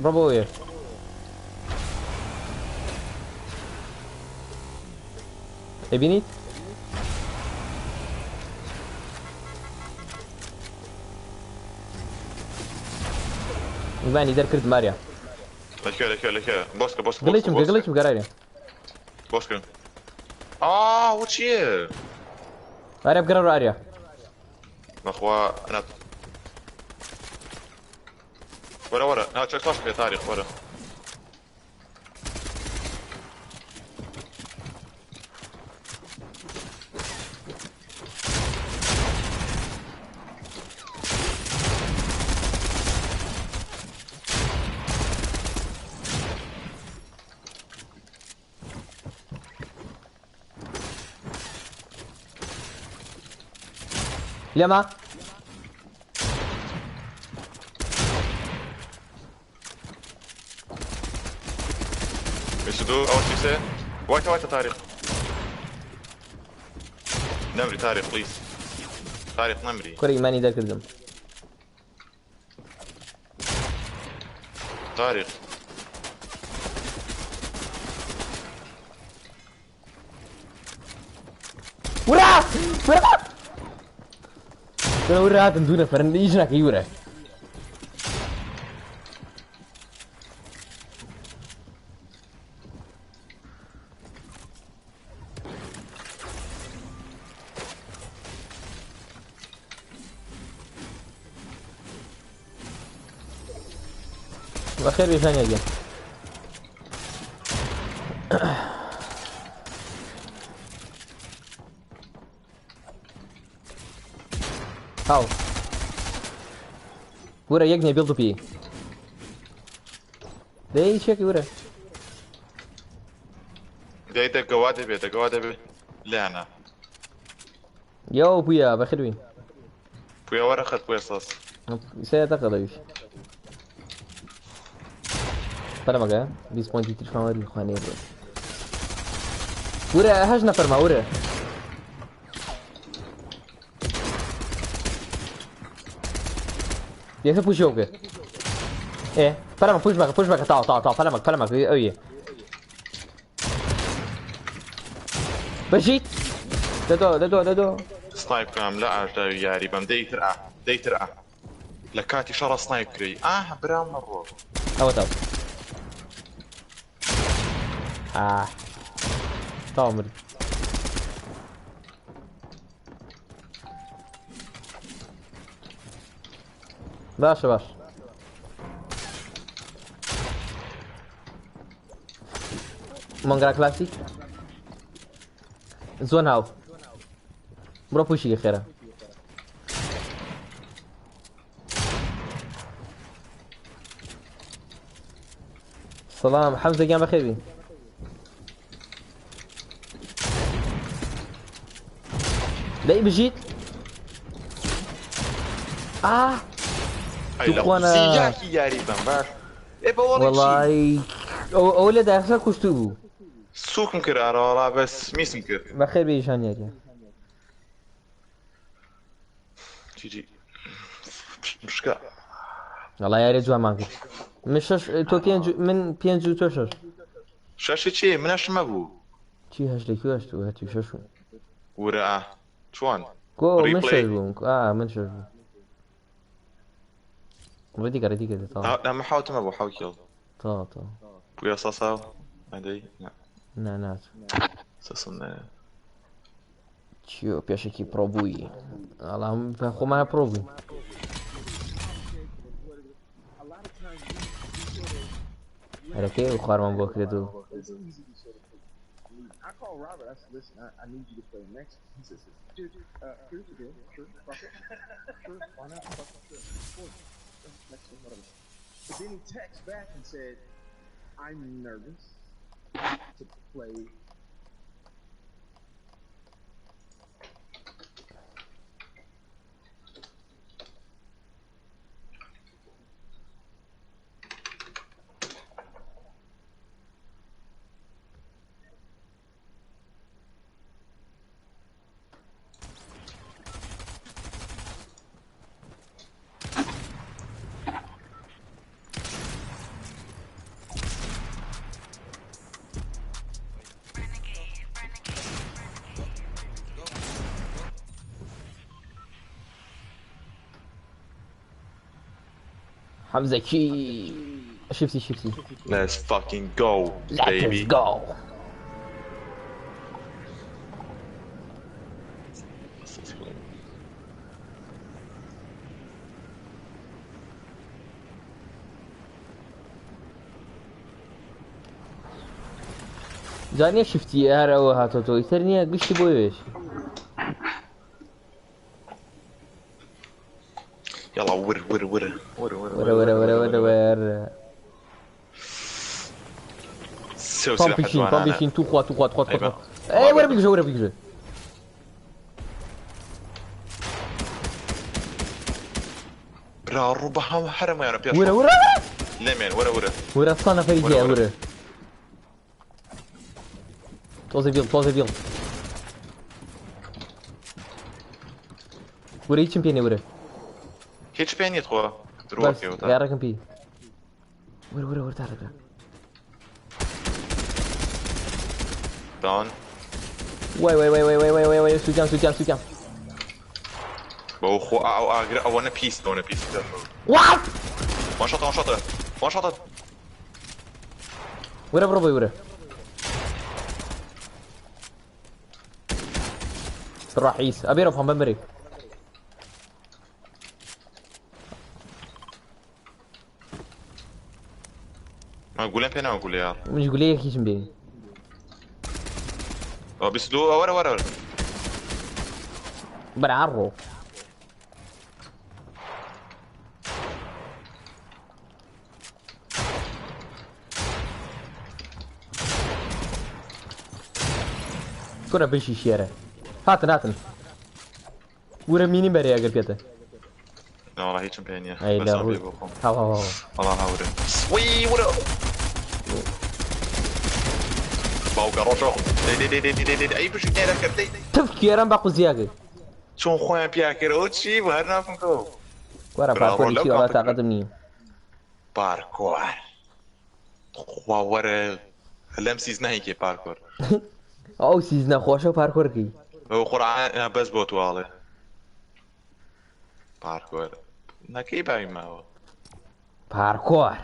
بڕۆ بۆ ئەوێ. دەبینیت؟ ئیمانی دەرکرد ماریا. لەکوێ لەکوێ لەکوێ بۆسکە بۆسکە گڵیچم بۆسکە گڵیچم گەڕێ. بۆسکە ئا وە چییە؟ ئاریا بگەڕێ ئاریا. بەخوا ئەنا وەرە وەرە نا چەک خۆش بێ تاریخ وەرە. لێما 22 ئەوە 33 وایتە وایتە تاریخ نەمری تاریخ پلیز تاریخ نەمری. کوڕی ئیمانی دەرکردم. تاریخ ورا ورا ورا هاتن دوو نەفەرن هیچ ناکەی ورە. بەخێر بێ ژانیا گیان. هاو ورە یەک نیە بێڵ پی دەی چێکی ورە. دەی دەگەوا دەبێ دەگەوا دەبێ لێیانە. یاو بووە بەخێر بین. پویا وەرە خەت پویا ساس. سێ دقیقە دەویش. پەرمەکە 20 پوینتی ترشمان وەری خوانێ بڕۆ. ورە هەشت نەفەرما ورە. یەکە پوشەوە بکە. ئێ پەرمە پوش بکە پوش بکە تاو تاو تاو پەرمەک پەرمەک ئەویە. بەژیت دەدۆ دەدۆ دەدۆ. سنایپ کام لە ئاژداوی یاری بەم دەیتر ئا دەیتر ئا لە کاتی شەڕە سنایپ کرێی ئاه برام مەڕۆ. ئەوە تاو. ئاه تاو مرد. باشە باش. مۆنگرا کلاسیک زۆن هاو بڕۆ پوشی خێرا. سلام حەمزە گیان بەخێر بی. دەی بژیت. ئاه ئەی لە توخوانا. سیجاکی یاری بەم باش ئێ بە وەڵی چی؟ وەڵای ئەو لە داخسە کوشتوو بوو. سوکم کرد ئارەوەڵا بەس میسم کرد. بەخێر بێی ژان یاریە. جی جی مشکا. وەڵا یاری جوانمان کرد. من شەش تۆ پێنج من پێنج و تۆ شەش. شەشی چی؟ من هەشتم هەبوو. چی هەشت لە کوێ هەشت و هەتی شەش و؟ ورە ئا چۆن؟ کۆ من ڕیپلەی. شەش بووم. ئا من شەش بووم. ڕێدیکە ڕێدیکە تەواو. نا من حەوتم هەبوو حەوت کیڵ. تەواو تەواو. بووە سەسا و ئەدەی نا. نا نا. سەسم نایە. چیۆ پێشێکی پڕۆ بووی. ئەڵام خۆمان پڕۆ بووین. هەرەکەی و خوارمان بۆ کرێت و حەمزە کی شفتی شفتی. Let's fucking go Let's baby. go. جا نییە شفتی هەر ئەوە هاتۆتەوە ئیتر نییە گشتی بۆ وێش. يلا ور ور ور ور ور وەرە وەرە وەرە وەرە وەرە. سێ سلاح پامپیشین جوانانە. پامپیشین توخوا توخوا توخوا توخوا. ئەی بە. ئەی وەرە بگژە وەرە بگژە. برا ڕوو بە هەم هەرمویانە پێش وەرە وەرە لێمێن وەرە وەرە. وەرە سا نەفەری وەرە، تیایە وەرە. وەرە. تۆزێ بیڵ تۆزێ بیڵ. وەرە هیچم پێ نییە وەرە. هیچ پێ نییە خۆ بەس درۆکەوتە. یاڕەکەم پێی. وەرە وەرە وەرە تارەکە. داون. وای وای وای وای وای وای وای وای سووتیان سووتیان سووتیان. بەو خۆ ئەو ئاگرە ئەوەنە پیس ئەوەنە پیس. وات؟ وان شاتە وان شاتە وان شاتە. وەرە بڕۆ بۆی وەرە. ڕەحیس ئەبێرە خۆم بمرێ. ما گولەم پێ ناوە گولە یاڕ. منیش گولەیەک هیچم پێ. ئەوە 22 وەرە وەرە وەرە. بەرە ئەڕۆ. کورە بژی شێرە. هاتن هاتن. ورە مینی بەرێ ئەگەر پێتە. لا والله هیچم پێ نییە. ئەی بەس لە ئەم ڕوو. پێ بۆ خۆم. هاو هاو هاو. وەڵا هاورە. وی وەرە. باوکە ڕۆژۆ. دەی دەی دەی دەی دەی دەی ئەی بژی نێرە کرد دەی. تف کێرم بە قوزیاگە. چۆن خۆیان پیا کرد ئەو چی بوو هەر نافم کەو. وەرە برا، پارکۆری ڕۆ لەو چی وەڵا کامپە تاقەتم نییە. پارکۆر. خوا وەرە لەم سیزنە هەیکێ پارکۆر. ئەو سیزنە خۆشە پارکۆرکەی. ئەو قورئان بەس بۆ تواڵێ. پارکۆر. نەکەی باوی ماوە. پارکۆر.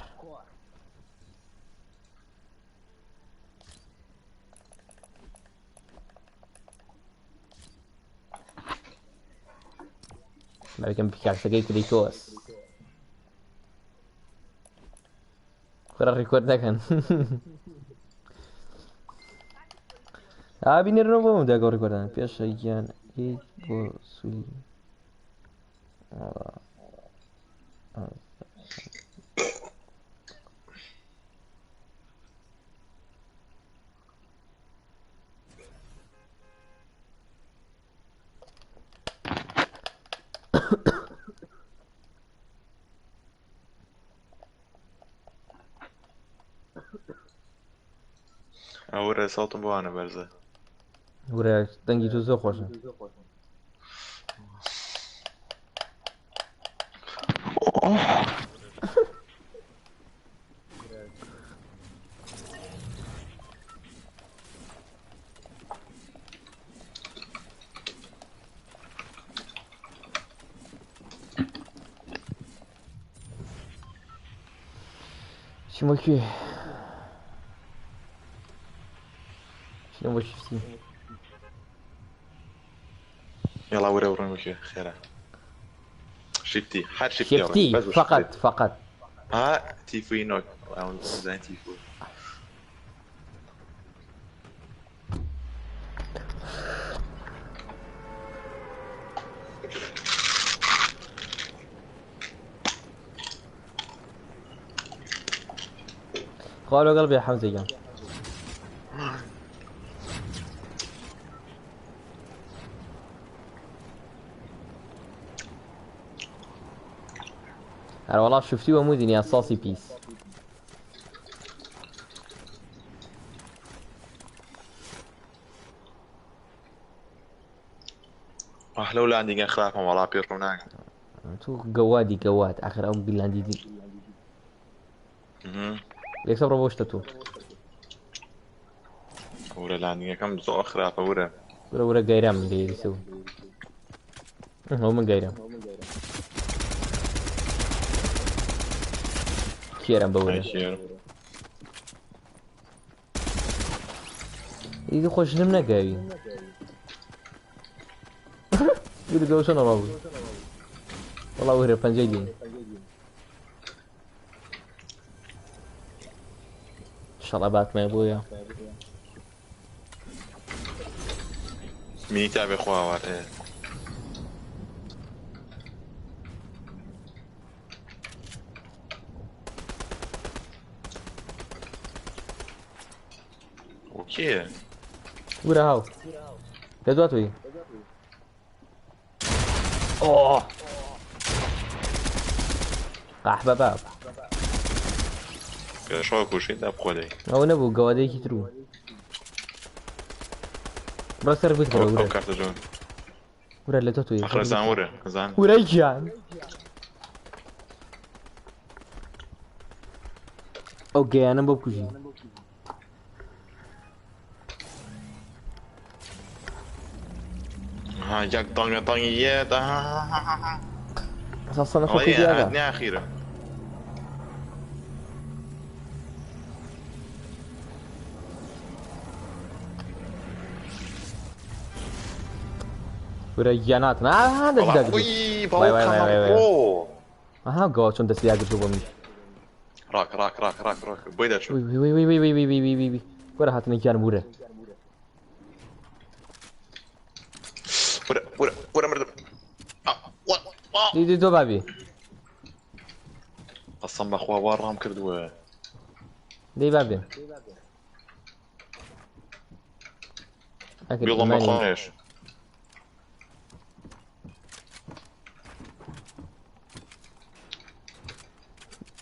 بەکەم پیکاکسەکەی کریتۆس. کورە ڕیکۆرد نەکەن. ئابینەرەوە بۆم داگە ڕیکۆردان پێشە گیان هیچ بۆ سولی. ئەوەرە ساڵتم بۆوانە بەرزە. ورە دەنگی تۆ زۆر خۆشە. چیمە کوێ؟ چینە بۆ شفتی. يلا ورا ورا وكي خيرا. شفتي هەر شفتي شفتی بەس بۆ فقط شفتی. فقط. ها تیفوی نۆک زين تیفوی. خوا لەگەڵ بێ حەمزە گیان. هەر وەڵا شفتی وە مودین یا ساسی پیس. آه لەو لاندینگە خراپم وەڵا پێ ڕوو ناکەم. تۆ گەوادی گەواد ئاخر ئەو لاندی دی. یەکسەر بڕۆ بۆ شتە تۆ. ورە لاندینگەکەم زۆر خراپە ورە. ورە ورە گەیرام من لێ ئەو من گەیرام. کێرم بە ورە. کێرم. ئیدی خۆشنم نەگەوی. گوتی گەوە چۆن ڕابوو. وەڵا ورە پەنجەی لێ. شەڵا باتمای بۆیە. منی تا بێ خواوات. کێ؟ ورە هاو. لە دوا تۆی. ئۆه. قەحبە باب. پێشەوە کوشی دا بخۆدەی. ئەوە نەبوو گەوادەیەکی تر بوو. بڕە سەر بوت بڕە ئەو ورە. کارتە جوان. ورە لە تۆ تۆی. ئەخرەزان ورە زان. ورە گیان. ئەو گەیانم بۆ بکوژی. ها یەک دەنگە دەنگی یەت. ئەساسەن خۆ ئەوە کوژیاگە. ناخیرە. ورە گیان هاتن. ئاها دەستی داگرتوو. وی وای وای وای باوکەمە وای وای. بۆ. ئەها گەوە چۆن دەستی داگرتوو بۆ منیش. ڕاک ڕاک ڕاک ڕاک ڕاک بۆی دەچوو. وی وی وی وی وی وی وی وی وی وی. وەرە هاتنە گیانم ورە. وەرە وەرە وەرە مردم. دی دی تۆ بابی. قەسەم بەخوا وا ڕام کردووە. دی بابێ. ئەگەر بیڵم ئیمانی بەخۆش.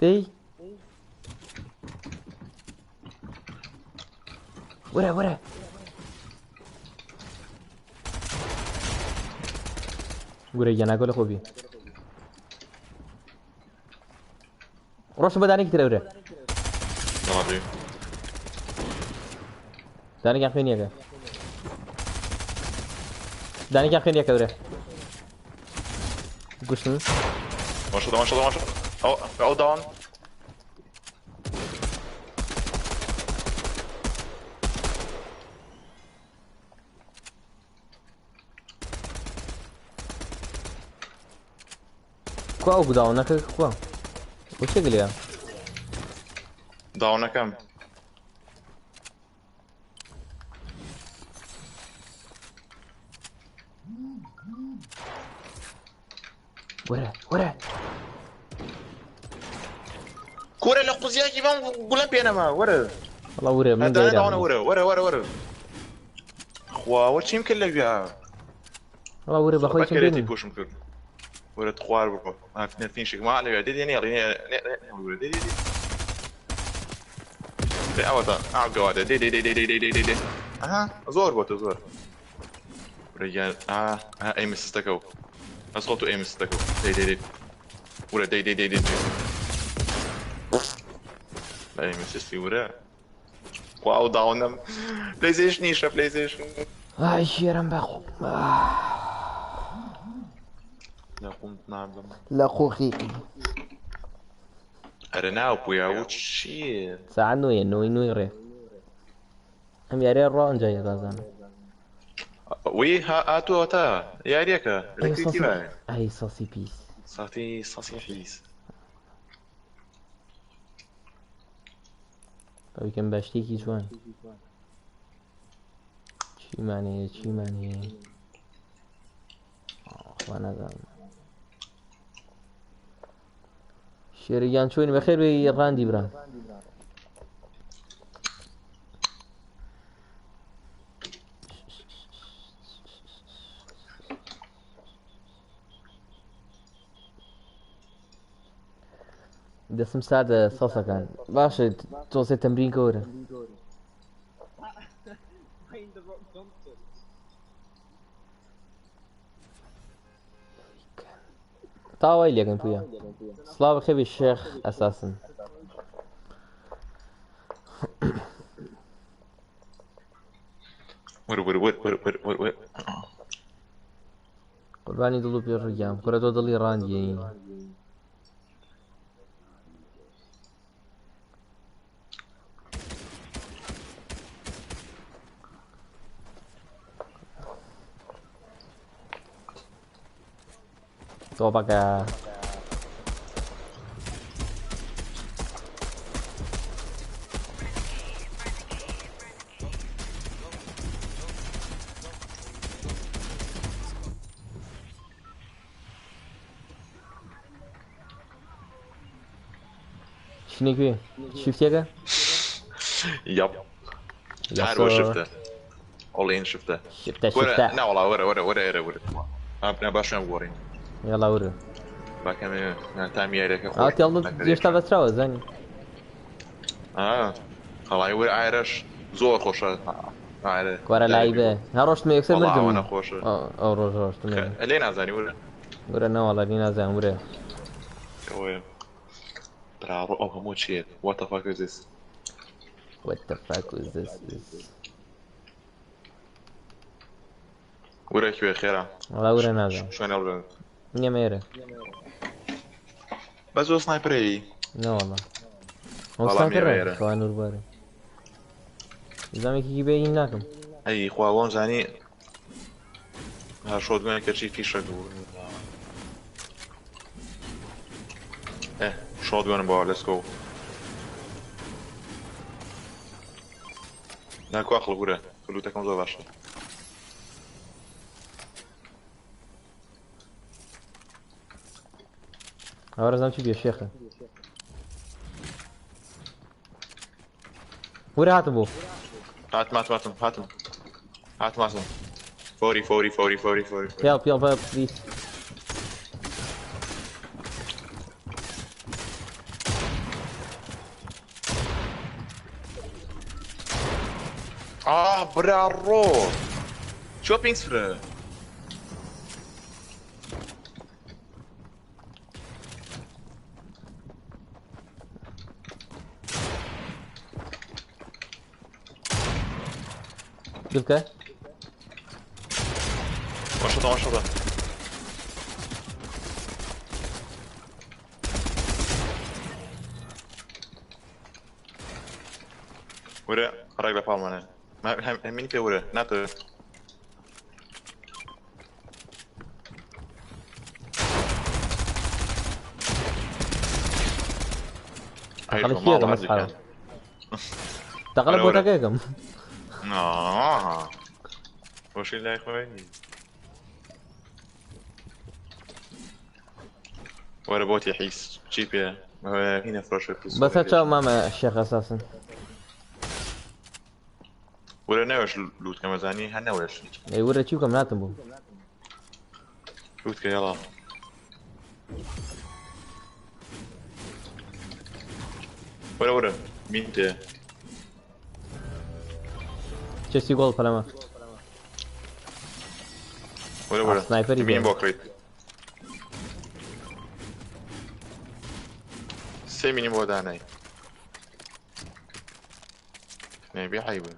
دەی. وەرە وەرە. ورە گیان ئاگۆ لە خۆ بی. ڕۆشم بە دانێکی تر ئەورە. ڕابی. دانێکیان خوێنیەکە. دانێکیان خوێنیەکە ئەورە. گوشتن. وان شوت وان شوت وان شوت. ئەو ئەو داون. کوا ئەو داونەکە کوا؟ بۆ چێ گلەیە؟ داونەکەم. وەرە وەرە. کورە لە قوزیاکی بەم گولەم پێ نەما وەرە. وەڵا ورە من دانە گەیرام. داونە وەرە وەرە وەرە وەرە. خوا وە چیم کرد لەویا؟ وەڵا ورە بەخۆی چم بەکەرێتی بینی. پوشم کرد. وەرە خوار بڕۆ. نەفنیشێک ما لەویا دێ دێ نێڵی نێ نێ وەرە دێ دێ دێ. دێ ئەوەتا ئاو گەوادە دێ دێ دێ دێ دێ دێ دێ دێ. ئەها زۆر بۆ تۆ زۆر. وەرە گیان ئا ئا ئەی مسستەکە و. ئەس خۆ تۆ ئەی مسستەکە و. دێ دێ دێ. وەرە دێ دێ دێ دێ. ئەی مسستی وەرە. خوا ئەو داونەم. پلەیستەیشنیشە پلەیستەیشن. ئای شێرم بەخۆ. لە قوم نابم. لە قۆخی. ئەرە ناو بوویا و چییە؟ ساعت نۆیە نۆی نۆی ڕێ. ئەم یاریە ڕۆ ئەنجا بازانم. وی هاتووە تا یاریەکە لە وایە. ئەی سەسی پیس. ساتی سەسی حیز. بەویکەم بە شتێکی جوان. چیمان هەیە چیمان هەیە؟ خوا نازانم. شێرگیان چۆنی بەخێر بێی ڕاندی برام. دەسم ساردە سەسەکان. باشە تۆسێ تەمرین کەورە. تاوای لێکەن پویا. سڵاو بەخێر شێخ ئەساسن. وەرە وەرە وەرە وەرە وەرە وەرە وەرە. قوربانی دڵ و پێڕگیان کورە تۆ دڵی ڕاندیەی. تۆپەکە. چینە کوێ؟ شفتێکە؟ یاپ هەر وە شفتە ئۆڵ ئین شفتە شفتە شفتە نا وەڵا وەرە وەرە وەرە ئێرە وەرە نا باشیان گۆڕین یاڵا وەرە با کەمێ تامی یاریەکە خۆش ئا تێڵ هێشتا بەستراوە زانی خەڵای وەرە ئایرەش زۆر خۆشە ئایرە وەرە لای بێ ها ڕۆشتمە یەکسەر مردم ئەوە نەخۆشە ئەو ڕۆژ ڕۆشتم لێ نازانی وەرە وەرە نەوەڵا لێ نازانم وەرە ئەوەیە براڕۆ ئەو هەموو چییە What the fuck is this? What the fuck is this? Is... ورە کوێ خێرا وەڵا ورە نازانم شوێن هەڵبێن نییە مێرە بەس زۆر سنایپەرەی نەوەڵا وەڵا سنایپەرە مێرە. خوا نور بارێ زامێکی بێ ناکەم ئەی خوا وام زانی شۆتگۆن کەچی فیشەک بوو ئێ شۆتگۆنم بۆ let's go نا کوا خەڵک ورە لوتەکەم زۆر باشە ئەوە ڕزام چی بێ شێخە ورە هاتم بۆ هاتم هاتم هاتم هاتم هاتم هاتم فۆری فۆری فۆری فۆری فۆری فۆری. Help help help please. ئا براڕۆ چۆ پینگ سفرە بکە واشەدە واشەدە ورە ڕێک لە پاڵمانە هەمینی پێ ورە ناتەوێ خەڵک کێ مەسحەوە تەقەلە وەرە، وەرە. بۆتەکەیەکەم خۆشی لای خۆی وەرە بۆتی حیس چی پێ هینە فرۆشە پیس بەسە چاو مامە شێخ ئەساسن وەرە نەوێش لووتکە مەزانی هەر نەوێش ئەی ورە چی بکەم ناتم بوو لووتکە یاڵا وەرە وەرە مین پێ چێسی گۆڵ پەلەمە وەرە وەرە سنایپەری مین پێ. بۆ کڕیت سێ مینیم بۆ دانای نەبی عەیبە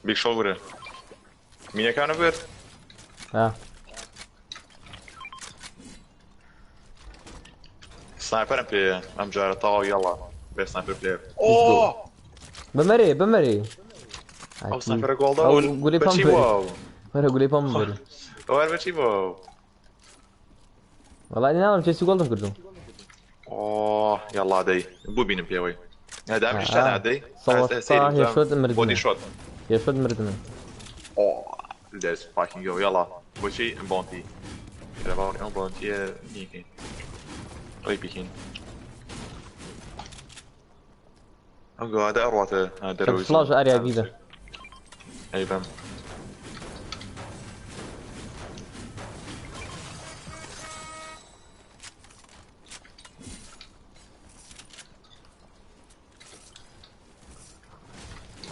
بیگ شۆڵ ورە مینەکانە برد ها سنایپەرم پێ ئەم جارە تەواو یاڵا بێ سنایپەر پلێر go. بمەرێ بمەرێ ئەو سنایپەرە گۆڵدا ئەو گولەی پەمپ بەچی بەری. بووە وەرە گولەی پەمپ بەری ئەوەر بەچی بووە وەڵا ناڵم چێسی گۆڵدم کردم ئۆه یاڵا دەی بوو بینم پێوەی هەدام شتە نادەی سەوەستا هێشۆت مردنە. بۆدی شۆت هێشۆت مردنە ئۆه let's fucking go یاڵا بۆچی بۆنتی لە باوەڕی ئەو بۆنتیە نیکەین ڕێی بیکەین ئەم گەوادە ئەڕواتە دەرەوەی فڵاش ئاریا بیبە ئەی بەم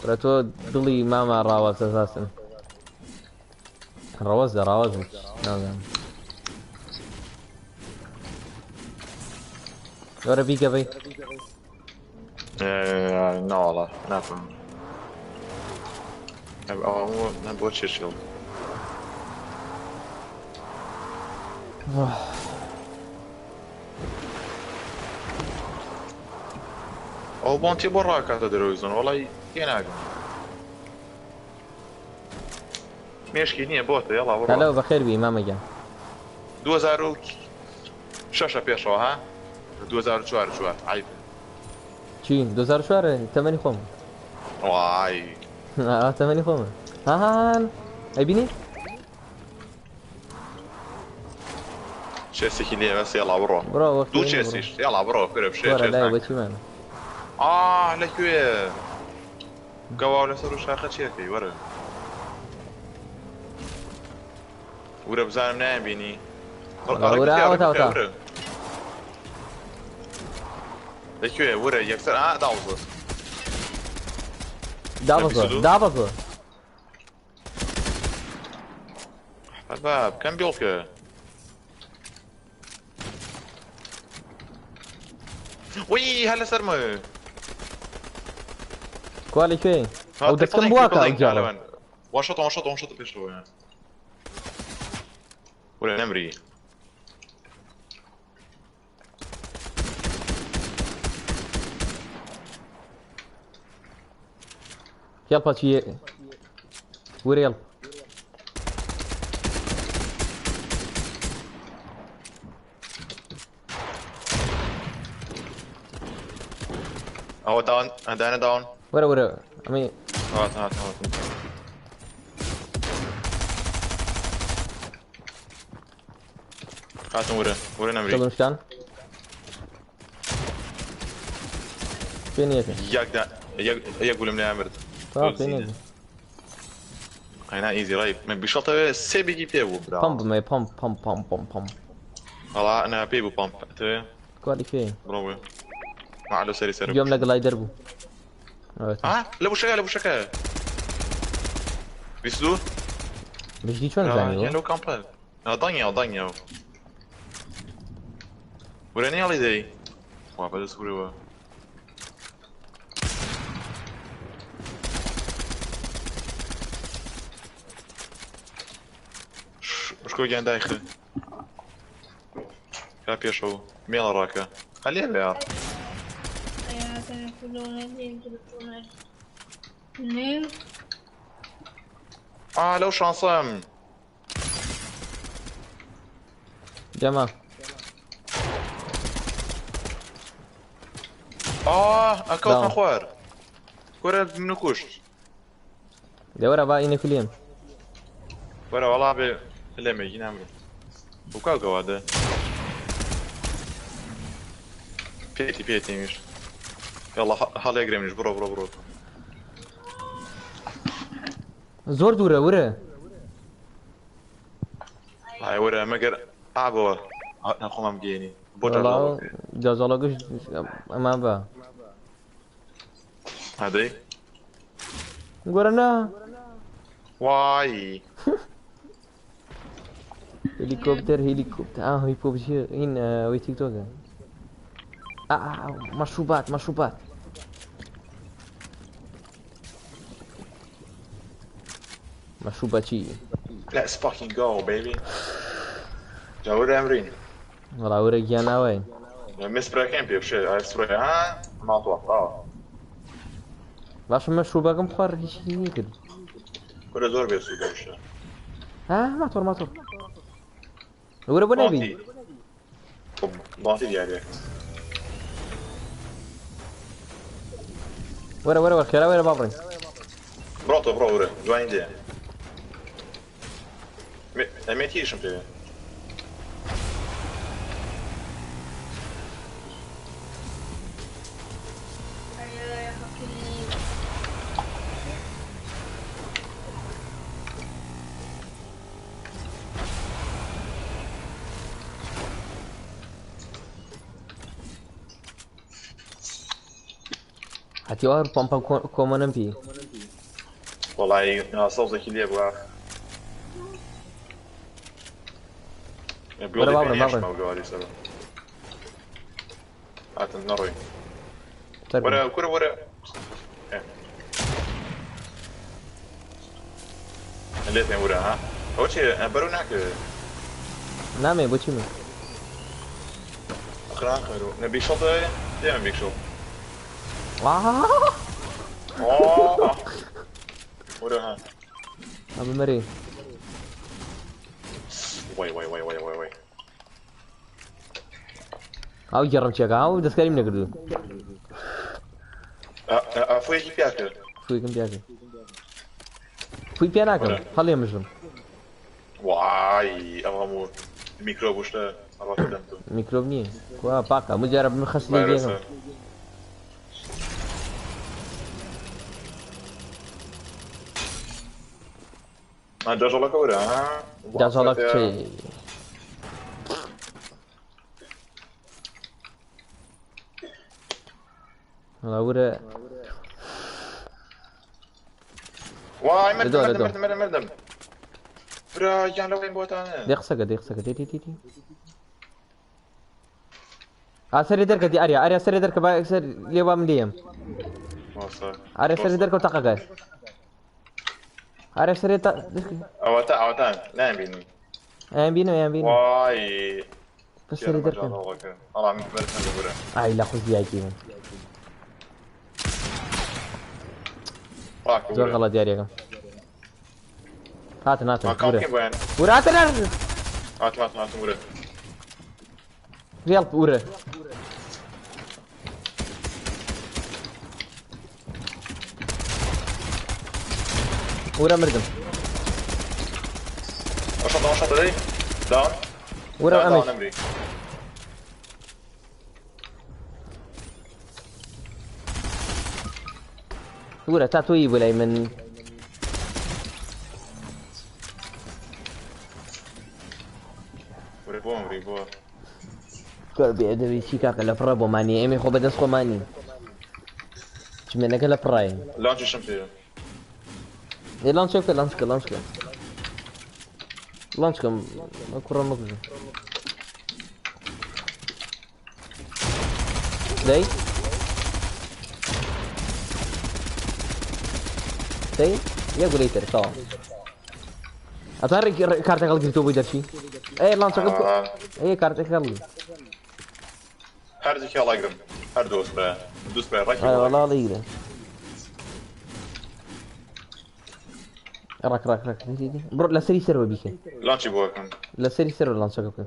وەرە تۆ دڵی ماما ڕاوەز ئەساسن ڕەوەزە ڕاوەز نازانم وەرە بیکە بەی ناوەڵا ناتم. ئەوە بۆ چێشیڵ. ئەو بۆنتی بۆ ڕاکاتە دەرەوەی زۆن وەڵی تێناگەم. مێشکی نییە بۆتە یاڵا بڕۆ. هەلۆ بەخێر بی مامە گیان. 2006 پێشەوە ها 2004 چوار عیب. چی 2004 تەمەنی خۆم. وای تەمەنی خۆمە. ها ئەیبینی؟ chest ێکی لێ بەس یاڵا بڕۆ. بڕۆ وەخت دوو chest یش یاڵا بڕۆ کورە بشێ وەرە chest لای ناکە. بۆچیمان. ئا لەکوێ؟ گەواو لەسەر و شاخە چیەکەی وەرە. ورە بزانم نایان بینی. وەڵا ورە ئەوە تا تا. لەکوێ ورە یەکسەر ئا داوزە. دابەزە دابەزە. حباب کەم بیڵکە. وی هەر لەسەرمە. کوا لەکوێ؟ ئەو دەستکەم بواکە ئەو جارە. وان شۆت وان شۆت وان شۆت پێشەوە. ورە نەمری. یەڵپە چی ورە یەڵ. ئەوە داون دانە داون. وەرە وەرە ئەمەی هات هات هات. هاتم ورە ورە نەمری. دڵمشکان. پێ نییەکە. یەک دا یەک یەک گولم لێیان برد. تەواو پێ نییە. قەینا ئیزی ڕای من بیشەڵتەوێ سێ بیگی پێ بوو برا. پەمپ بمێ پەمپ پەمپ پەمپ پەمپ پەمپ. وەڵا نا پێی بوو پەمپ ئەتەوێ؟ کوا لەکوێ؟ بڕۆ بێ. مع لەو سەری سەرم. گوێم لە گڵایدەر بوو. ئا لە بوشەکە لە بوشەکە. 22 بژدی چۆن زانیوە؟ لەو کامپە. دەنگیاو دەنگیاو. ورە نیاڵی دەی. وا بەدەست ورەوە. شکۆ گیان دایخە. کا پێشەوە مێڵە ڕاکە. هەلێ بێ. ئا لەو شانسەم. جەما. ئا ئەکەوتمە خوار. کورە من و کوشت. لێوەرە با ئینە کولێم. وەرە وەڵا بێ لێمێکی نامرم. بوو گەوادە. پێتی پێتیمیش. یاڵا هەڵێگرێمیش بڕۆ بڕۆ بڕۆ. زۆر دوورە ورە. ئای وەرە مەگەر ئابەوە ناخۆمان بگەێنی. بۆ جازاڵەکەش ئەمان بە. هادەی؟ گۆرە نا. وای. هێلیکۆپتەر هێلیکۆپتەر ئا هی پۆبجی هین ئەوەی تیکتۆکە. ئا مەشروبات مەشروبات. مەشروبە چی؟ Let's fucking go baby. جا وەرە ئەمرین. وەڵا وەرە گیان ئاوای. مسپرەکەیم پێ بشێ ئای سپرەی ها ماڵ ئاوە. باشە مەشروبەکەم خوارد هیچی نەکرد. کورە زۆر بێسوودە بشێ. ها ماتۆر ماتۆر. وەرە بۆ نەبی. بانتی دیارە. وەرە وەرە وەرە خێرا وەرە با بڕین. بڕۆ تۆ بڕۆ وەرە دوای دێ. ئەمێتیشم پێ. هەتیوە پەمپە کۆمەنم پی. وەڵی سەوزێکی لێ بووە. وەرە با بڕین با بڕین. هاتن نەڕۆی. وەرە کورە وەرە. لێتێن ورە ها ئەوە چیە بەرەو ناکەوێ نامێ بۆچی من خراخەرو نە بیگ شۆڵ دەوێ دێمە بیگ شۆڵ ورە ها ئەمە مەرێ وای وای وای وای وای وای ئەو گێڕم چێکە ئەو دەستکاریم نەکردو فویەکی پیا کرد فویەکم پیا کرد فوی پیا ناکەم هەڵێ مژم وای ئەو هەموو میکرۆب و شتە ئەڕواتە دەم تۆ میکرۆب نییە کوا پاکە هەموو جارە بم خەست لێ ڤایرۆسە گێڕم ها دەژەڵەکە وەرە ها دەژەڵەک چێ وەڵا ورە وای مردم لەدۆ مردم لەدۆ مردم مردم مردم برا گیان لەوەین بۆتانە دێ قسەکە دێ قسەکە دێ دێ دێ دێ ئا سەرێ دەرکە دی ئاریا ئاریا سەرێ دەرکە با سەر لێ وام لێم واسە ئاریا سەرێ واسە دەرکە و تەقەکە ئاریا سەرێ تا ئەوەتا ئەوەتا نابینی ئەیان بینم ئەیان بینم وای بەس سەرێ گیانە دەرکەن مەجاڵەکە ئەڵا من مردم ببورە ئای لە خوزی یاکی من پاکە زۆر ورە غەڵەت یاریەکەم هاتن هاتن ما ورە کاڵکێ بۆیان ورە هاتن هاتن هاتم هاتم هاتم ورە ڕێڵ ورە ورە مردم وەشەڵ وەشەڵ دەدەی داون ورە داون ئەمەش داون ئەمری ورە تا تۆیی بۆ لای من ورە بۆ ئەمری بۆ بێ چی کاکە لە پڕە بۆمانی ئێمە خۆ بەدەست خۆمانی چمێنەکە لە پڕایە لانچیشم پێ ئێ لانچ بکە لانچ بکە لانچ بکە لانچ بکەم کوڕە مەکوژە دەی دەی یە گولەی تر تەواو ئەتوان کارتەکە هەڵگریتەوە بۆی دەرچی ئێ لانچەکە بکە ئێ کارتەکە هەڵگری هەردووکی هەڵەگرم هەردوو سپرای دوو سپرای ڕەکی ئەرێ بۆ وەڵا هەڵەگرم هەڵیگرە ڕک ڕک ڕک بڕۆ لەسەری سەرەوە بیکە لانچی بۆ ئەکەم لەسەری سەرەوە لانچەکە بکە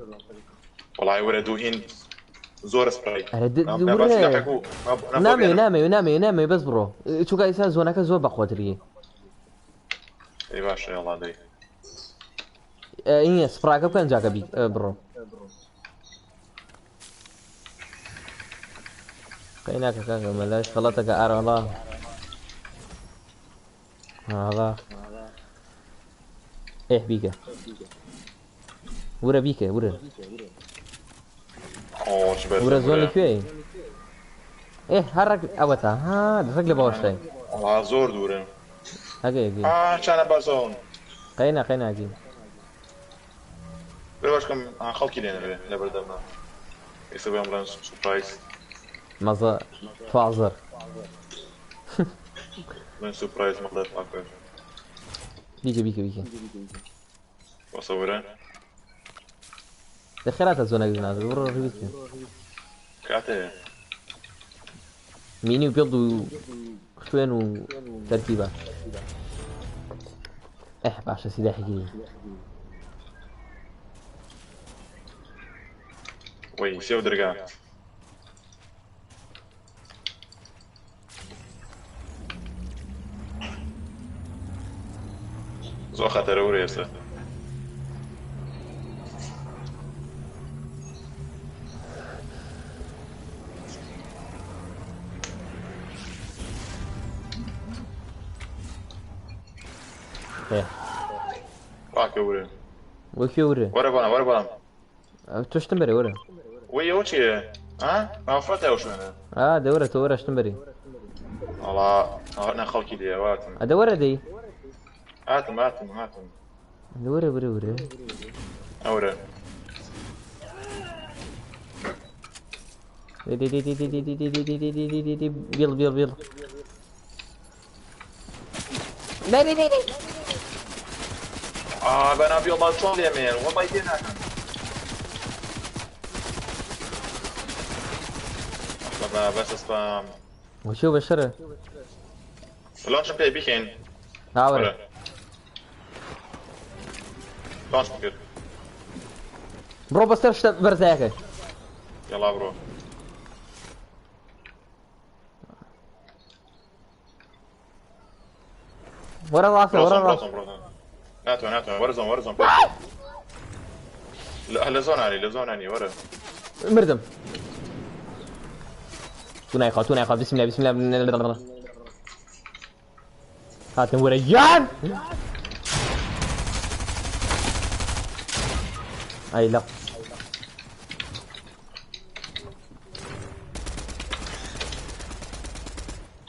وەڵای وەرە دوو هین زۆر سپرای ئەرێ نا ورە باسی لاحێک و نا بۆ نامەوێ بێنم نامەوێ نامەوێ نامەوێ بەس بڕۆ چونکە ئێستا زۆنەکە زۆر بەقوەتریە ئەی باشە یاڵا دەی ئینە سپراکە بکەن جاکە بی بڕۆ قەیناکە کاکە مەلاش خەڵەتەکە ئارەڵا ئاڵا ئێ بیکە ورە بیکە ورە ئۆ چ ورە بەرزم زۆن ورە لەکوێی ئێ هەر ڕەک ئەوەتا ها ڕەک لە باوەشتای وەڵا زۆر دوورە هەگە یەگەی ئا چانە بەرزەوەن قەینا قەیناکی بێ باشکەم خەڵکی لێ نەبێ لە بەردەمە ئێستا بێم بڵێن سوپرایز مەزە فازەر بڵێن سوپرایز مەڵێ بیکە بیکە بیکە وەسە ورە لە خێراتە زۆنەکە نازە بڕۆ ڕیویست بکە کاتێ مینی و بێڵد و خوێن و تەرکیبە ئeh باشە سیلاحێکی دی وەی سێ و درگا زۆر خەتەرە ورە ئێستا ئێ ڕاکە ورە وە کوێ ورە وەرە بەڵام وەرە بەڵام تۆ شتم بەرێ وەرە وەی ئەوە چییە ها ئافرەتە ئەو شوێنە ئا دە وەرە تۆ وەرە شتم بەرێ وەڵا نە خەڵکی لێ واتم ئەدە وەرە دەی هاتم هاتم هاتم دە وەرە وەرە وەرە ئەورە دەی دەی دەی دەی دەی دەی دەی دەی دەی دەی دەی دەی بیڵ بیڵ بیڵ دەی دەی دەی دەی. بەنابی الله چۆن لێمێن وەڵی تێ ناکەن. بابا بەس سپام. وشو بەشەرە لانشم پێ بیکەین. هاوەرە. لانش بکرد. بڕۆ بەسەر شتە بەرزایەکە. يلا بڕۆ. وەرە ڕاستە وەرە ڕاست. ناتوان ناتوان وەرزۆن وەرزۆن لە زۆنانی لە زۆنانی وەرە. مردم. تو نایخوا تو نایخوا بسم الله بسم الله. هاتم وەرە گیان. ئەی لە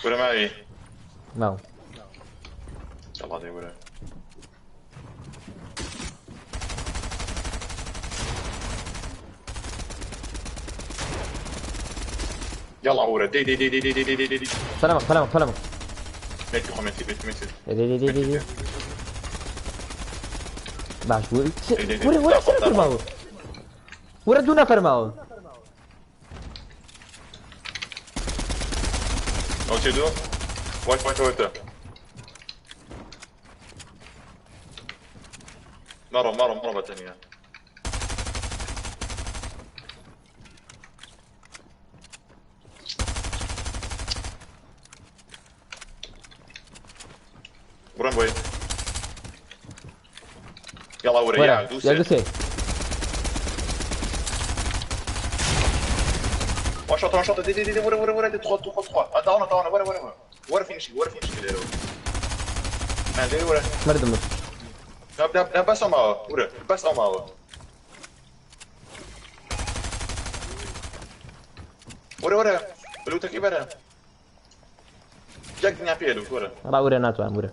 وەرە ماوی. ماو. يلا دي وەرە. يلا ورا دي دي دي دي دي دي دي دي دي فلمك فلمك فلمك. ميتي خو ميتي ميتي ميتي. دي دي دي دي دي. باش وەرە وەرە سەر فەرماوە. وەرە دوو نەفەرماوە. ئەو چێ دوو؟ وایت وایت وایت. مرة مرة مرة بتنيا. بران بوي. يلا ورا يا وەرە یا دوسي. دوسێ. وان شوت وان شوت دي دي دي ورا ورا ورا تدخل تدخل تدخل داون داون ورا ورا ورا فينش ورا فينش كده ما دي ورا مردم. لا لا بس أماوة ورا بس أماوة ورا ورا بلوتك إبرة جاك دنيا بيلو ورا ڕا وەرە ناتوانم وەرە.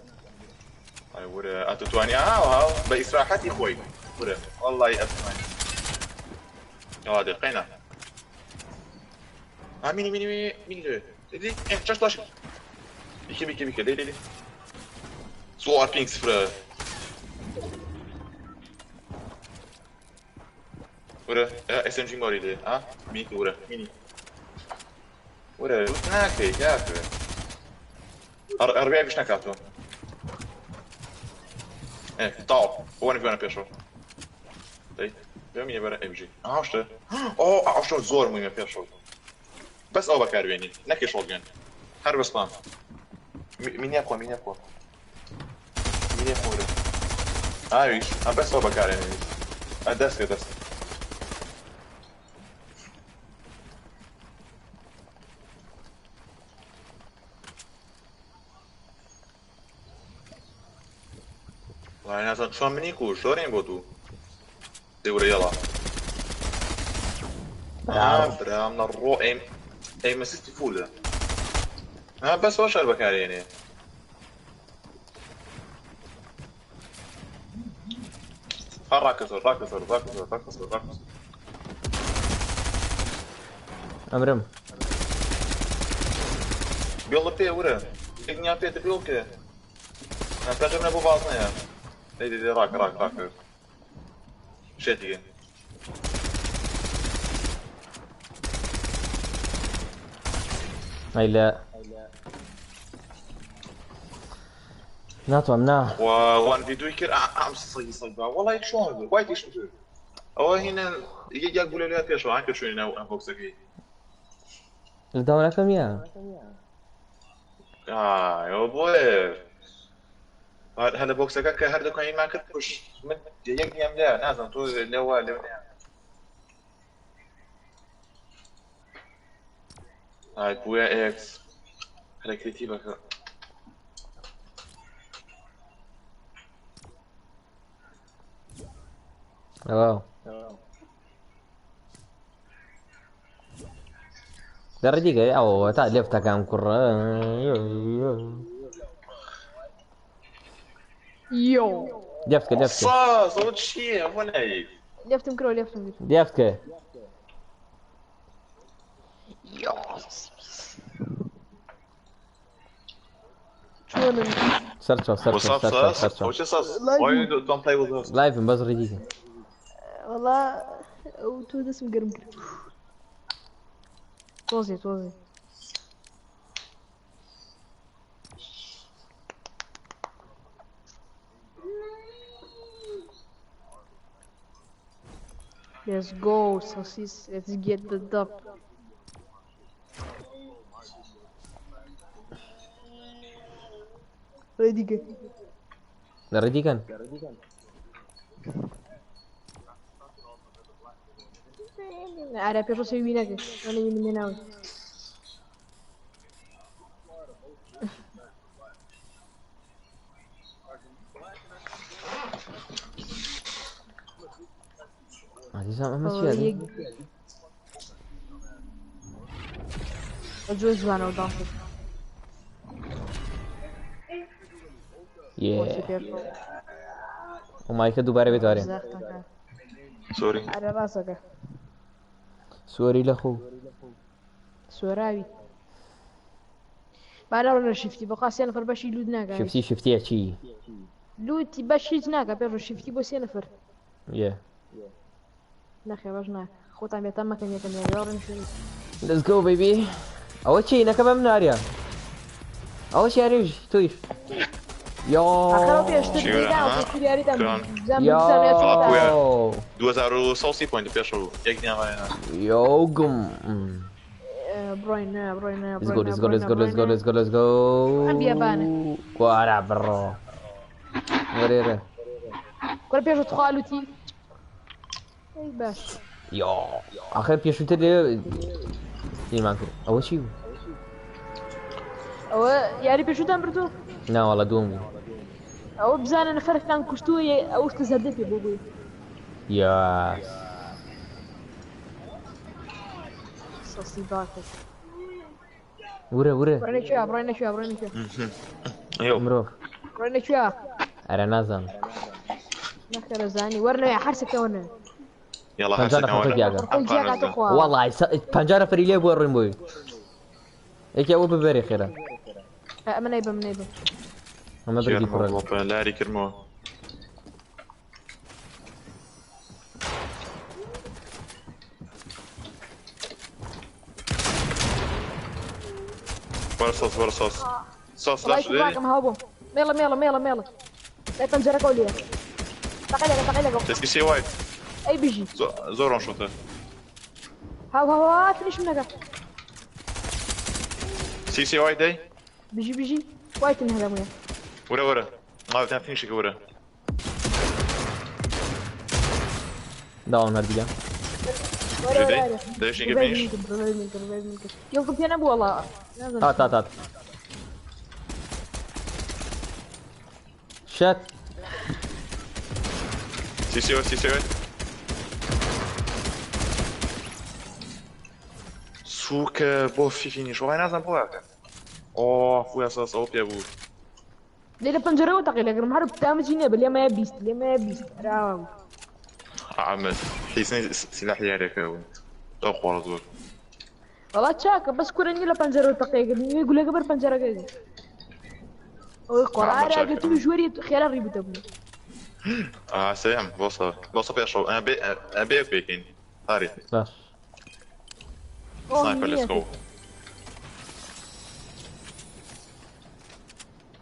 أي ورا أتواني هاو هاو بإسراحتي خوي ورا والله أتواني يلا دقينا ميني ميني ميني ميني دي إيه شاش لاش بيكي بيكي بيكي دي دي دي زۆر پینگ سفرە. وەرە SMG مۆری لێ ها مینی وەرە مینی وەرە ناکەی کاکە ئەربیش نەکاتەوە تاو بۆ نەبیانە پێشەوە دەی بێ مینە بەرە MG ئاشتە ئۆ ئاشتە زۆر مهمە پێشەوە بەس ئەو بەکاربێنی نەکەی شۆتگەن هەر بەسپام مینیە بخۆ مینیە بخۆ مینیە خۆرە ئاویش ئەم بەس ئەو بەکارێنی دەستکە دەست وای نازانم چۆن منی کوش زۆرین بۆ دوو دەورە یەڵا برام لە ڕۆ ئەیم ئەسیستی فولە ها بەس ئەو شەر بەکارێنێ ها ڕاکەسەر ڕاکەسەر ڕاکەسەر ڕاکەسەر ڕاکەسەر ئەمرم. بێڵە پێ ورە یەک پێتە بێڵ کێ پێنجم نەبوو بازنەیە دەی دەی ڕاکە ڕاکە ڕاکە شێتیگە ئەی لە ناتوانم نا. وان ڤیدیۆی کرد ئەم سەگی سەگ با وەڵای چۆن بوو وای تیش کرد ئەوە هینە یەک گولە لێ پێشەوە هەکە شوێنی ناو ئەم بۆکسەکەی لە داونەکەم یا ئەوە بۆیە هەر لە بۆکسەکە کە هەر دەکەینمان کرد پش من یەک نیام لێ نازانم تۆ لەوە لەو نییە ئای بووە ئێکس هەرە کرێتیڤەکە ئەوە دەڕێ ئەوە تا لێفتەکان کوڕە. Yo. لێفتکە لێفتکە ساز ئەوە چییە بۆ نەی لێفتم کرۆ لێفتم کرد. لێفتکە. Yo. چۆنن؟ سەرچاو What's سەرچاو up, سەرچاو sus? سەرچاو What's sus? Why you don't play with us? لايفم بەس ڕێدیکە وەڵا ئەو تۆ دەستم گەرم کرد. تۆزێ تۆزێ. Let's go, saucis. Let's get the dub. ڕێدیکە. لە ڕێدیکەن ئارا پێش سەوی نەکرد. ئەنە من ناوی. عزیزم ئەمە چییە زۆر جوانەوە داخل. یێ ئەو مایکە دووبارە بێتوارێ Sorry. ئارا ڕاستەکە. سۆری لە خۆ سۆراوی. با نەڕۆنە شفتی بەخوا سێ نەفەر بەشی لوت ناکا. شفتی شفتیە چی لوتی بەش هیچ ناکا پێش شفتی بۆ سێ نەفەر. یێ نەخێ باش ناکا. خۆتان بێتام مەکەن یەکەم یاری ڕۆن شوێنی. Let's go baby ئەوە چی نەکە بەم ناریا ئەوە چی یاریش تۆیش یۆ ئاخر پێشتر چی لێدا ها؟ پێشتر یاریدان کران. بزان یۆ بزان یا چۆن کوێ؟ 2000 point پێشەوە یەک نیامایە. یۆ گوم بڕۆین نا بڕۆین نا Let's go, let's go, let's go, let's go, let's go, let's go. ئەم بیابانە. کوارە بڕۆ. وەرێرە. کوڕە پێش تخوا لوتی. ئەی باش. یۆ. ئاخر پێشووتر لێ دیمان کرد. ئەوە چی بوو؟ ئەوە یاری پێشووتان بردوو؟ ناوەڵە دووەم بوو. ئەوە بزانە نەفەرێکتان کوشتووە ئەو شتە زەردە پێ بۆ بووی. یاس. سەسی باکە. ورە ورە. بڕۆینە کوێ بڕۆینە کوێ بڕۆینە کوێ یۆ. مرۆڤ. بڕۆینە کوێ ئەرە نازانم. نەخێرە زانی وەرنەوێ هەرسێکە وەرنەوێ. يلا پەنجا حسن نەفەر دیاگە. خۆی جیاکاتە خوا. وەڵای 50 نەفەری لێ بووە ڕووین بۆی. یەکێ ئەوە ببەرێ خێرا. ئەمە نەیبم نەیبم. ئەمە بردی کوڕە. لاری کردمەوە. وەرە سۆس وەرە سۆس سۆس وەڵای لاش دێ کوڕاکەم هاو بۆم. مێڵە مێڵە مێڵە مێڵە. لای پەنجەرەکەو لێیە. تەقی لەگە تەقی لەگە. تەسکی سێ وایت ئەی بژی. زۆر ڕۆن شۆتە هاو هاو هاو فینیشم نەکە. سی سێ وایت دەی بژی بژی. وایتن هەرەموویە. وەرە وەرە ماوەتیان فینیشێکە وەرە داوام هەردیگە. وەرە دەی وەرە. دەیشێکە ڕێی فینیش من کرد ڕێی من کرد ڕێی من کرد. یەڵتم پێ نەبوو وەڵا. نازانم. هات هات هات. شت. سی سێ وایت سی سێ وایت سووکە بۆ فی فینیش وەڵای نازانم بۆ یاکە ئۆ فویا سۆس ئەو پێ بوو لێ لە پەنجەرەوە تەقی لەگرم هەر دامجی نییە بە لێمایە 20 لێمایە 20 ئەراوە بوو. عمل حیسنی سلاح یاریەکە بوو ئەو خۆڕە زۆر وەڵا چاکە بەس کورە نییە لە پەنجەرەوە تەقیەکردن نیوەی گولەکە بەر پەنجەرەکە گرت. ئەوەی قۆڕارە چاکە. ئەگەر تو ژوەری خێرا ڕیبوتە بوو. سێم بۆسە بۆسە پێشەوە ئەبێ پێکەین هاری باش. سنایپەر let's go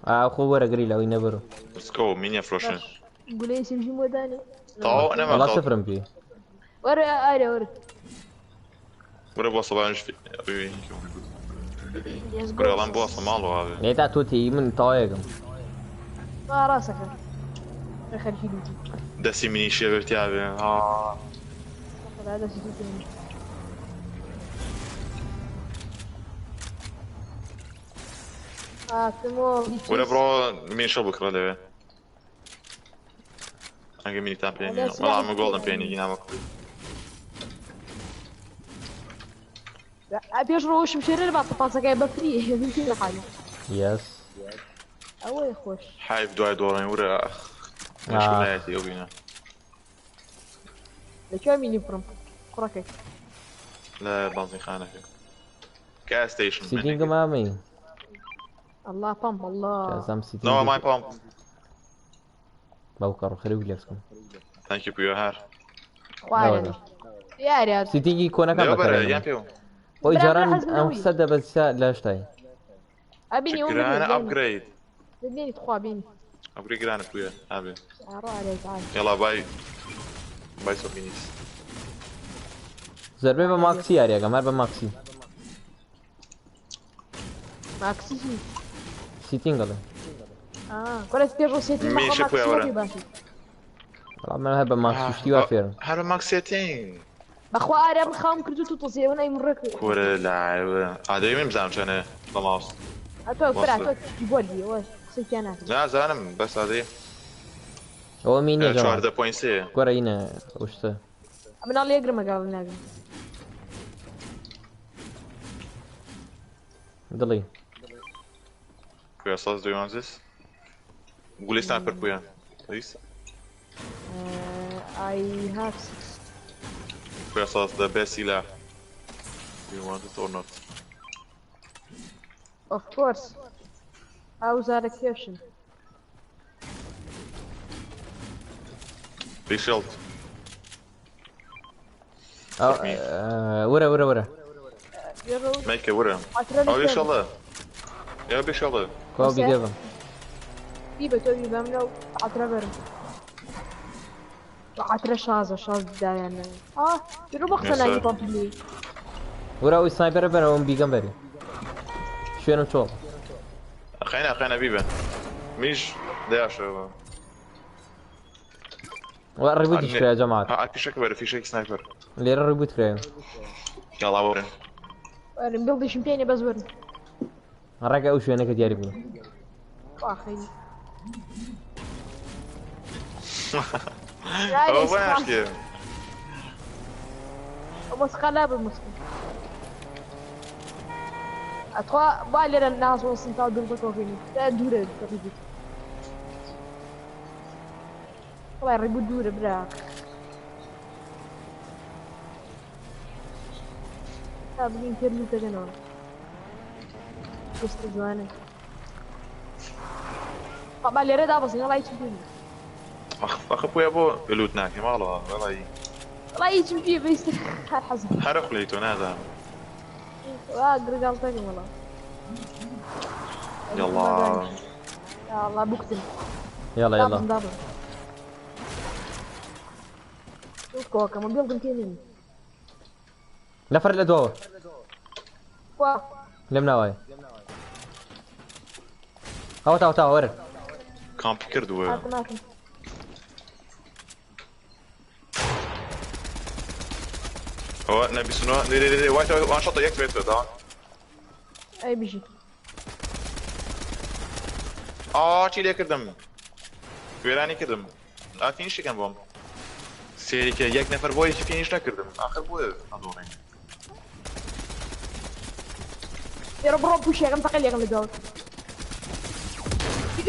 ئا خۆ وەرە گری لەوەی نەبەرو. let's go مینیە فرۆشن گولەی سمجی بۆ دانێ. تەواو نەما وەڵا تەواو سفرم پێ. وەرە ئارە وەرە. وەرە بۆسە بانش Let's go. وەرە ئەڵام بۆسە ماڵەوە ئاوێ لێتا تۆ تێی من تەواوێکم. ئا ڕاستەکە. خەرکی لوتی. دەستی منیشیە بێتیا بێ خەرا دەستی لوتی من. هاتمەوە. وەرە بڕۆ مینیشە بکڕە لەوێ ئەگە مینیتان پێ نییە وەڵا ئەمە گۆڵدم پێ نییە نامە پێش ڕۆشم شێرە لە باتە پاسەکەی بەفری لە حاڵی. یەس. ئەوەی خۆش. حایف دوای دۆڕێن وەرە مشکلایەتی ئەو بینە لەکوێ مینی بڕم؟ کوڕەکەی. لە بەنزینخانەکە گاز ستەیشن سیتینگم ئامەی. الله pump الله. ئازام No, my setting pump. باوکە ڕوخەری گلێسکم. Thank you پویا هەر. خوارد. یاری setting ی کۆنەکان لێوە بەرە بەکارێنم. یان پێو. خۆی برا، جاران برا، حەزم ئەم لەوەی. قسە دەبەسە لە شتای. ابيني چ گرانە upgrade. بيني تخوا بيني. Upgrade گرانە پویا. ئابێ. روح عليك تعال. يلا باي. باي سۆفینیس. زەربەی بە ماکسی یاریەکەم هەر بە ماکسی. ماكسي. setting ئەڵێ. اه كل بيجو setting مين شكو يا ورا؟ باشي. بەڵام من هەر بە ماکسی شتی وا فێرم. هەر بە ماکس setting. بەخوا ئاریا من خاوم کردو تو تۆزیەوە نای مڕێک. کورە لاعبە. ئادەی من بزانم چەنە بە ماوس. ئەتۆ برا وەسڵ. تۆ کیبۆردی وە قسەی ناکەم. نازانم بەس ئادەی. ئەوە مینە جەماعەت. 14.3. کوڕە ئینە ئەو شتە. مناڵ یەگرمە گاڵ ناگرم. دڵی. Puya saz do you want this? Gulli sniper Puya. Please. I have six. Puya saz the best silah. Do you want it or not? Of course. How is that a question? Big shield. وەرە وەرە وەرە. Make it وەرە. ئەو big shield. Yeah, big shield. کوا بیگەبم. بیبە تۆ بیبە منەوە عەترە بەرم. عەترە شازە شاز دایان. ئاه درو بەخسە ناگی پەمپلی. وەرە ئەوی سنایپەرە بەرەوەم بیگەم بەری. شوێنم چۆڵ. خینا خینا بیبە. میش دەیاشەوە. وا ڕیبوتیش کرایە جەماعەت. ها فیشەک بەرە فیشەک سنایپەر. لێرە ڕیبوت کرایە. يلا وەرن. وەرن بڵدیشم پێ نیە بەس وەرن. ڕێگە ئەو شوێنەکە دیاری بوو. واخی. ئەوە بۆیان شتێ. مسخة لا بالمسخة. أتوا با لێرە ناز وەسن تا دڵدەکەوێنی. تا دوورە ڕیبوت. وای ڕیبوت دوورە برا. تا بگین پێر لوتەکەنەوە. دەستە جوانە. با لێرە دابەزین وەڵای هیچم پێ نییە. ئەخ ئەخ پویا بۆ لوت ناکەی ماڵەوە وەڵی. وەڵای هیچم پێ بەیستە هەر حەزم. هەرە خولەی تۆ نازانم. وا گرگاڵتەکەم وەڵا. يلا. يا الله بكتم. يلا يلا. دابن دابن. كوكا ما بيلقم كينين. نەفەر لە دواوە. وا لەم ناوایە. ئەوە تاوە تاوە وەرن. کامپی کردووە. هاتم هاتم. ئەوە نەبیسنەوە لێ لێ لێ وای وان شۆتە یەک بێت دا. ئەی بژی. ئا چی لێ کردم؟ وێرانی کردم. ئا فینیشەکەم بۆم. سێریکە یەک نەفەر بۆ یەکی فینیش نەکردم. ئاخر بۆیە ئەدۆڕین. يا رب رب وش يا تقل يا داون.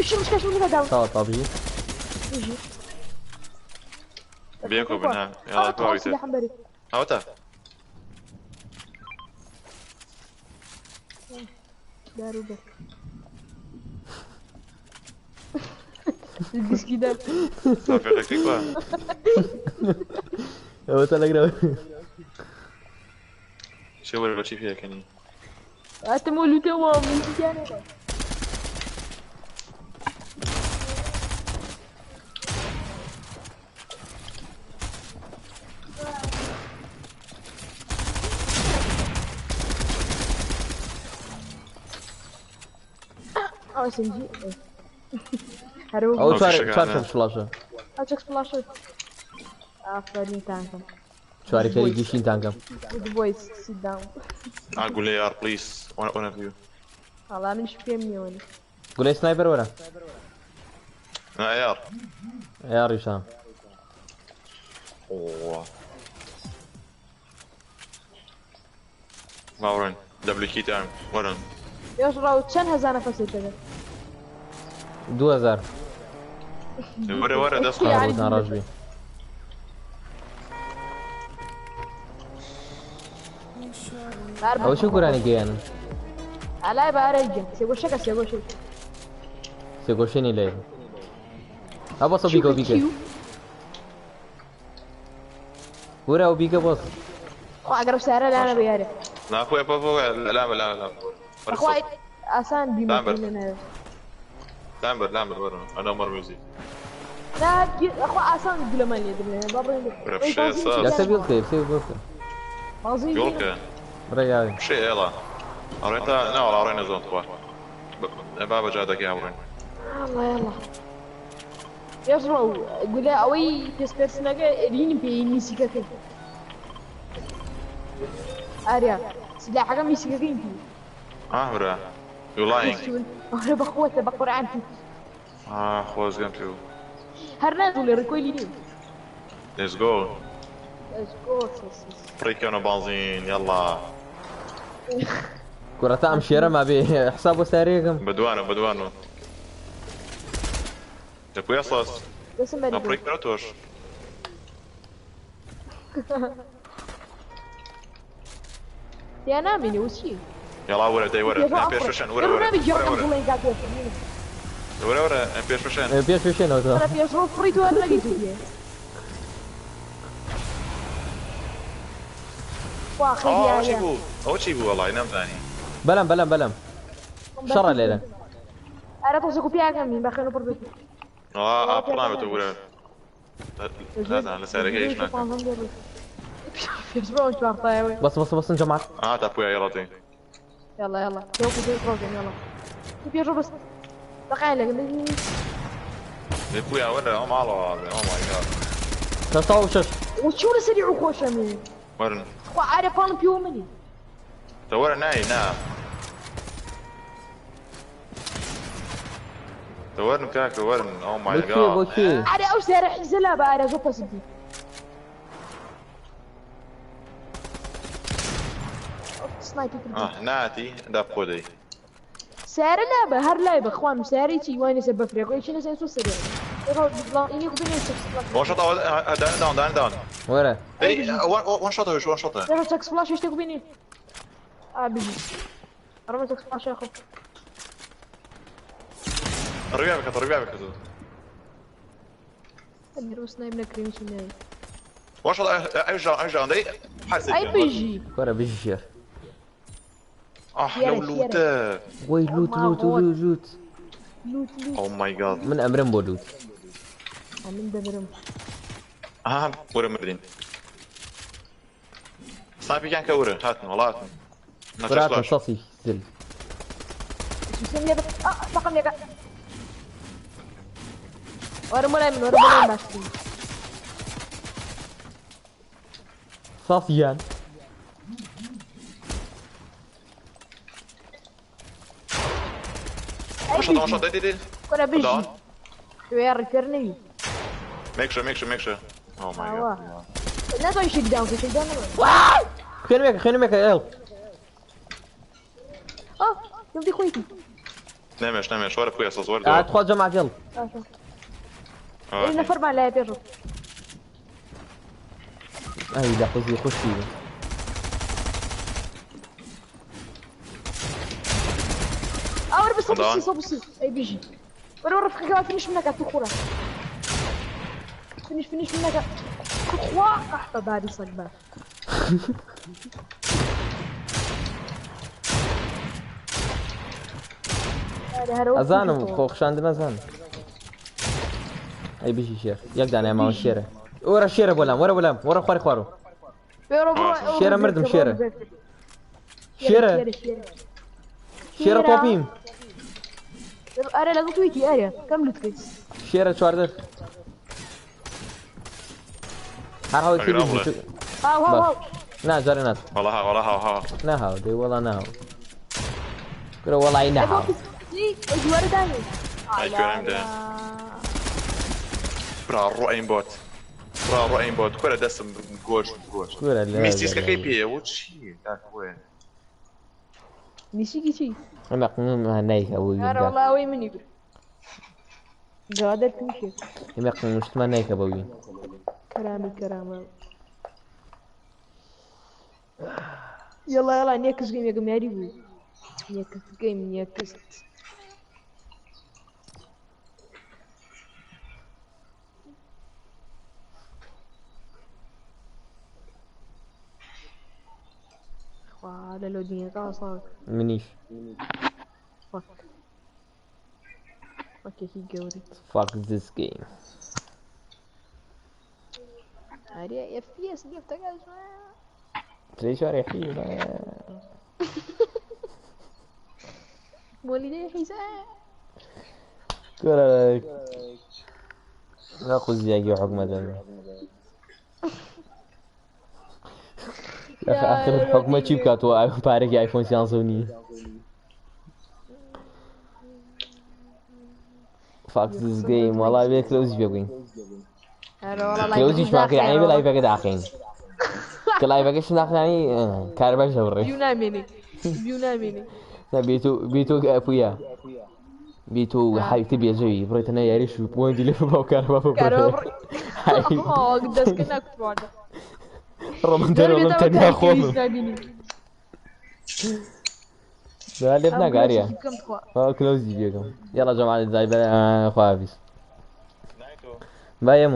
شو مش كاش من داون. تاوە تاوە بژی. بژی. بێکۆ بنا. يلا تواویتە. سلاح بري. ئەوەتە. دارو بر. الديسكي ده. تافێقەکەی کوا؟ ئەوە تا لەگرەوە. چێ وەرە بە چی پێکەنی؟ انت مولود هو من يعني. اه سنجي. هروب. ئەوە چوار فیشەکانە. چوار شەش فڵاشە. اتشك سبلاشر. آفرین تانكم. چواری کەری گشتین تانکەم. Good boys, sit down. ئا گولێ یار please one of you. والله من شبيه ميوني. گولەی سنایپەر وەرە. نا یار. یاڕیشان. ئۆ. ماورن دبليو كي تايم ورن يا راو چەند هەزار نەفەسێک دەگەن؟ 2000. وەرە وەرە دەست يعني ڕۆژان ڕەش بی. ئەوە چ گۆرانی گەیانن؟ ئەلای بارە گیان سێگۆشەکە سێگۆشەی سێگۆشەی لێ ئە بەسە بیکە بیکە ورە ئەو بیکە بەس خوا ئەگەر ئەو سارە لانە بە یارێ نا خوێ بە بۆ لام لام لام خوا ئاسان لامبر. بیمە لامبر لامبر وەرن ئەنا مەر میوزیک لا خوا ئاسان گولەمان لێ دەبێ با بڕێن ورە بشێ ساز. لەسەر بیڵکە سێ بیڵکە بازی گۆڵکە ڕێگاوی شێ ئێڵا ئەڕێن تا ناوەڵا ئەڕێنە زۆن تخوا با بە جادەکەی هاوڕێن الله يلا يشرو قول ئەوەی پێسپێرسنەکە رینم پێی میسیکەکەی ئاریا سلاحەکە میسیکەکەی پێ ئاه برا You lying. ئەرە بەخۆتە بە قورعان آه خۆزگەم پێ بوو. هەر نازڵێ ڕیکۆیلی نیە Let's go. Let's go. پڕیکەنە بانزین یاڵا. کورە تا ئەم شێرە ما بێ حساب بۆ سارەیەکەم بەدوانە بەدوانە. دەپویا ساز. دەسم بەری نا پڕیکەنە تۆش. تیا نامێنێ وچی یاڵا وەرە دەی وەرە. ئەم پێش بشێن وەرە وەرە. وەرە وەرە. وەرە وەرە ئەم پێش بشێن. پێش پێشێنەوە تۆ پێشڕۆ فڕی تو هەر نەبی تو بێ وا خێری ئەوە چی ئاریا بوو؟ ئەوە چی بوو وەڵای نەمزانی. بەلام بەلام بەلام شەڕە لێرە ئارە تۆزێک و پیاکەم بین بە خوێن و پڕ بێت ئا ئا پڕ نابێتەوە وەرە. نازانم لە سارەکە ئیش ناکەم. پێشڕۆ چوارتایەوە بەس بەس بەسن جەماعەت ئا تا پویا یاڵا دەی. يلا يلا شوفوا زي بروجن يلا پێشڕۆ بەس دقایق لەگەم دەی پویا وەرە ئەو ماڵەوە ئۆ مای گاد. 66 وچۆنە سەریع و خۆشە من وەرن. خوا ئارە پاڵم پێوە منی تە وەرە نای نا. تە وەرن کاکە وەرن ئۆ مای بۆ کوێ بۆ گاد. کوێ ئارە ئەو سیارە حیزە لا بە ئارە زۆر پەسندی سنایپی کرد ئاه ناتی دا بخۆ دەی. سیارە لا بە هەر لای بە خوان سیارەی چی وای نەسەر بەفرێک وای چی نەسەر سۆ سەریع ئینی خو بینی وان شۆت ئەوە دان داون دان داون. وەرە دەی وان شۆتە وش وان شۆتە. تەکس فلاش شتێک بینی ئا بژی ئەڕمە تەکس فلاش یاخۆ ڕویا بکە ڕویا بکە. ئەمیر سنایپ نەکرێن چی ناوی وان شۆت ئەوش داون ئەوش داون دەی حەرسێک. ئەی بژی وەرە بژی شێر ئاه لەو لوتە. وەی لوت لوت لوت لوت لوت لوت ئۆ مای گاد. من ئەمرم بۆ لوت من دەمرم ئەها وەرە مردین. سنایپیان کە وەرە هاتن وەڵا هاتن. نەچە براتم فلاش. سەسی زل سوسم لێ ئا تەقم لێکە وەرە بۆ لای من وەرە بۆ لای من باشترین ساسیان ئەی وان شۆت وان بژی شۆت دەی دەی دەی. کورە بژی داون. شوێ ڕیپێر نەوی Make sure, make sure, make sure. Oh my ئاوا god. ناتوانین شێک داون شێک داون نەبێ خوێنمێکە خوێنمێکە ئێڵ ئا دڵی خۆیتی نەمێش نەمێش وەرە پویا سەز وەرە. ئا تخوا جەماعەت ئێڵ باشە ئەی نەفەرمان لای پێشڕۆ ئەی لە قوزی خوشکی ئەوەر بە داون. 130 130 ئەی بژی وەرە وەرە ڕفقەکە فینیش منەکە تو خوڕە فینیش فینیش منەکە تو خوا قەحپە باری سەگ بار هەرە هەرە وەک ئەزانم پێشڕۆ. خۆ خشاندن ئەزانم ئەی بژی شێر یەک دانەیە ماوە شێرە وەرە شێرە بۆ لام وەرە بۆ لام وەرە خواری خوارو بێڕۆ بڕۆ ئەو شێرە ڕزێت مردم، کە بڕۆ شێرە. ڕزێت. شێرە شێرە شێرە شێرە تۆپیم ئەرێ لەگەڵ تویتی ئەرێ کەم لوتکەی شێرە 14 هەر هەوی ئەگەر ئەوڵێ. هاو هاو هاو نا جارێ نات وەڵا ها وەڵا ها ها. نەهاو دەی وەڵا نەهاو کورە وەڵای ئەی بۆ نەهاو ئەی دووارە دانێ ئەی کوێرم دێ. برا ڕۆ ئەیم بۆت. برا ڕۆ ئەیم بۆت. کورە دەستم گۆشت گۆشت. کورە لە میستیسکەکەی پێیە و چی؟ کاکە بۆیە. میسیکی چی ئەمە نایکە بۆ ئەرە وەڵا ئەوەی منی بر گادەر پێشێ ئەمە مشتمان نایکە بۆ وین کەرامی کەرامە يلا يلا نيكس جيم يا یاری بوو. Next game next. خوا لە لۆدینەکە ساڵ منیش فەک فەکێکی گەورەی Fuck this game. ئەرێ FPS گرفتەکە تري شوارع حيزة. مۆلیدەی حیزە كورة لا خزياجي حكمة آخر حكمة چی بکاتەوە پارێکی ئایفۆن سیانزە نییە. Fuck this game. والله بێ کلۆزی پێ بکەین. کلۆزیش ماکە یعنی بێ لایڤەکە داخین. کە لایڤەکەش داخین یعنی کارەباش دەبڕێ. ڤیو نامێنێ ڤیو نامێنێ. نا بێتو بێتو پویا بێتو حیتی بێژەوی بڕێتە نە یاریش و پوەندی لێ بەو کارەبا کارەبا ببڕێ. دەستکە ناکوتوانە. ڕۆمن دەرەوە تەنیا خۆمم. لا لێت ناگاریە. کلۆزی پێکەم. يلا جماعة زاي خوا حافظ. نایتۆ باي.